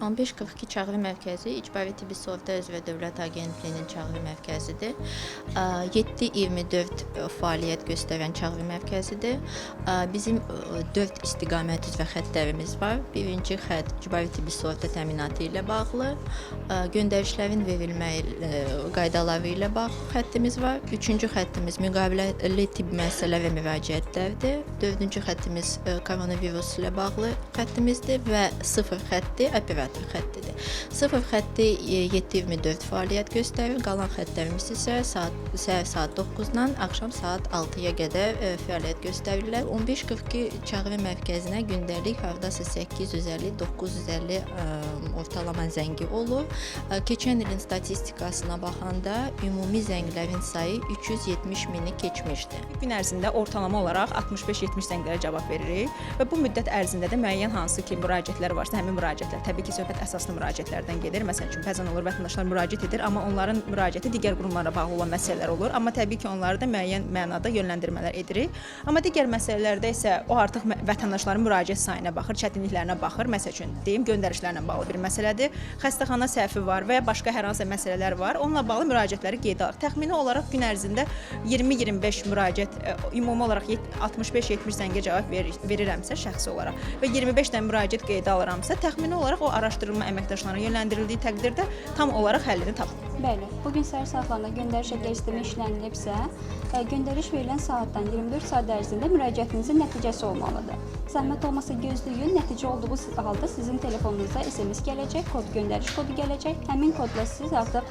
1542 Çağrı Mərkəzi İcbari Tibbi Sığorta üzrə Dövlət Agentliyinin çağrı mərkəzidir. 7/24 fəaliyyət göstərən çağrı mərkəzidir. Bizim 4 istiqamət üzrə xəttlərimiz var. Birinci xətt icbari tibbi sığorta təminatı ilə bağlı, göndərişlərin verilməyi qaydaları ilə bağlı xəttimiz var. Üçüncü xəttimiz müqaviləli tibb məsələ və müraciətlərdir. Dördüncü xəttimiz koronavirus ilə bağlı xəttimizdir və sıfır xətti operator xəttidir. Sıfır xətti 7/24 fəaliyyət göstərir. Qalan xəttlərimiz isə səhər saat 9-dan axşam saat 6-ya qədər fəaliyyət göstərirlər. 1542 çağrı mərkəzinə gündəlik hardasa 850-950 ortalama zəngi olur. Keçən ilin statistikasına baxanda ümumi zənglərin sayı 370 mini keçmişdi. Gün ərzində ortalama olaraq 65-70 zənglərə cavab veririk və bu müddət ərzində də müəyyən hansı ki müraciətlər varsa, həmin müraciətlər, təbii ki, söhbət əsaslı müraciətlərdən gedir. Məsəl üçün, bəzən olur vətəndaşlar müraciət edir, amma onların müraciəti digər qurumlara bağlı olan məsələlər olur. Amma təbii ki, onları da müəyyən mənada yönləndirmələr edirik. Amma digər məsələlərdə isə o artıq vətəndaşların müraciət sayına baxır, çətinliklərinə baxır. Məsəl üçün, deyim, göndərişlərlə bağlı bir məsələdir. Xəstəxana səhvi var və ya başqa hər hansısa məsələlər var. Onunla bağlı müraciətləri qeydə alırıq. Təxmini olaraq gün ərzində 20-25 müraciət, ümumi olaraq 65-70 zəngə cavab verirəmsə şəxsi olaraq və 25 dənə müraciət qeydə alıramsa, təxmini olaraq o araşdırılma əməkdaşlarına yönləndirildiyi təqdirdə tam olaraq həllini tapır. Bəli, bu gün səhər saatlarında göndəriş əgər sistemə işlənilibsə, göndəriş verilən saatdan 24 saat ərzində müraciətinizin nəticəsi olmalıdır. Zəhmət olmasa gözləyin, nəticə olduğu halda sizin telefonunuza SMS gələcək, kod göndəriş kodu gələcək. Həmin kodla siz artıq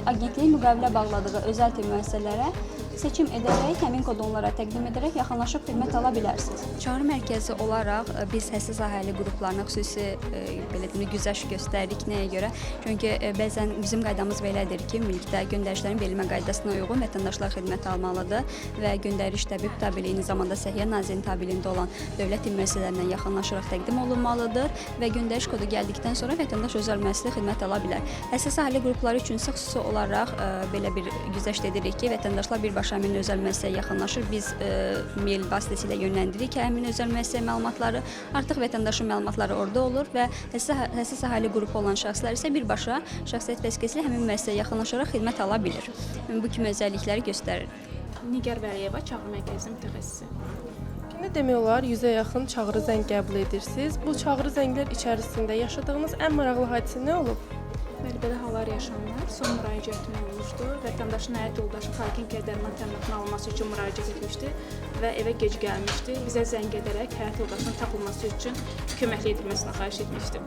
agentliyin müqavilə bağladığı özəl tibb müəssisələrə seçim edərək, həmin kodu onlara təqdim edərək yaxınlaşıb xidmət ala bilərsiniz. Çağrı mərkəzi olaraq biz həssas əhali qruplarına xüsusi belə deyim, güzəşt göstəririk. Nəyə görə? Çünki bəzən bizim qaydamız belədir ki, ümumilikdə göndərişlərin verilmə qaydasına uyğun vətəndaşlar xidmət almalıdır və göndəriş təbib tabeliyi, eyni zamanda Səhiyyə Nazirliyinin tabeliyində olan dövlət tibb müəssisələrindən yaxınlaşaraq təqdim olunmalıdır və göndəriş kodu gəldikdən sonra vətəndaş özəl müəssisədə xidmət ala bilər. Həssas əhali qrupları üçün isə xüsusi olaraq belə bir güzəşt edirik ki, vətəndaşlar birbaşa həmin özəl müəssisəyə yaxınlaşır. Biz mail vasitəsilə yönləndiririk həmin özəl müəssisə məlumatları. Artıq vətəndaşın məlumatları orada olur və həssas əhali qrupu olan şəxslər isə birbaşa şəxsiyyət vəsiqəsi ilə həmin müəssisəyə yaxınlaşaraq xidmət ala bilir. Bu kimi özəllikləri göstərir. Nigar Vəliyeva, Çağrı Mərkəzinin mütəxəssisi. Gündə demək olar 100-ə yaxın çağrı zəng qəbul edirsiniz. Bu çağrı zənglər içərisində yaşadığınız ən maraqlı hadisə nə olub? Bəli, belə hallar yaşanır. Son müraciətim olmuşdu. Vətəndaşın həyat yoldaşı poliklinikaya dərman təminatının alınması üçün müraciət etmişdi və evə gec gəlmişdi. Bizə zəng edərək həyat yoldaşının tapılması üçün köməklik edilməsini xahiş etmişdi.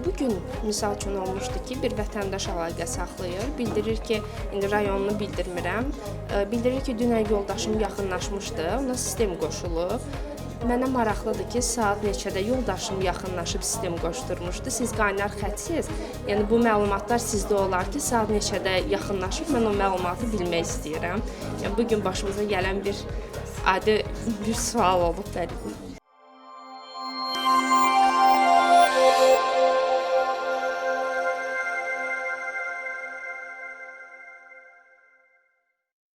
Bu gün misal üçün olmuşdu ki, bir vətəndaş əlaqə saxlayır, bildirir ki, indi rayonunu bildirmirəm. Bildirir ki, dünən yoldaşım yaxınlaşmışdı, ona sistem qoşulub. Mənə maraqlıdır ki, saat neçədə yoldaşım yaxınlaşıb sistem qoşdurmuşdu. Siz qaynar xətsiz. Yəni bu məlumatlar sizdə olar ki, saat neçədə yaxınlaşıb, mən o məlumatı bilmək istəyirəm. Yəni bu gün başımıza gələn bir adi bir sual olub bəli.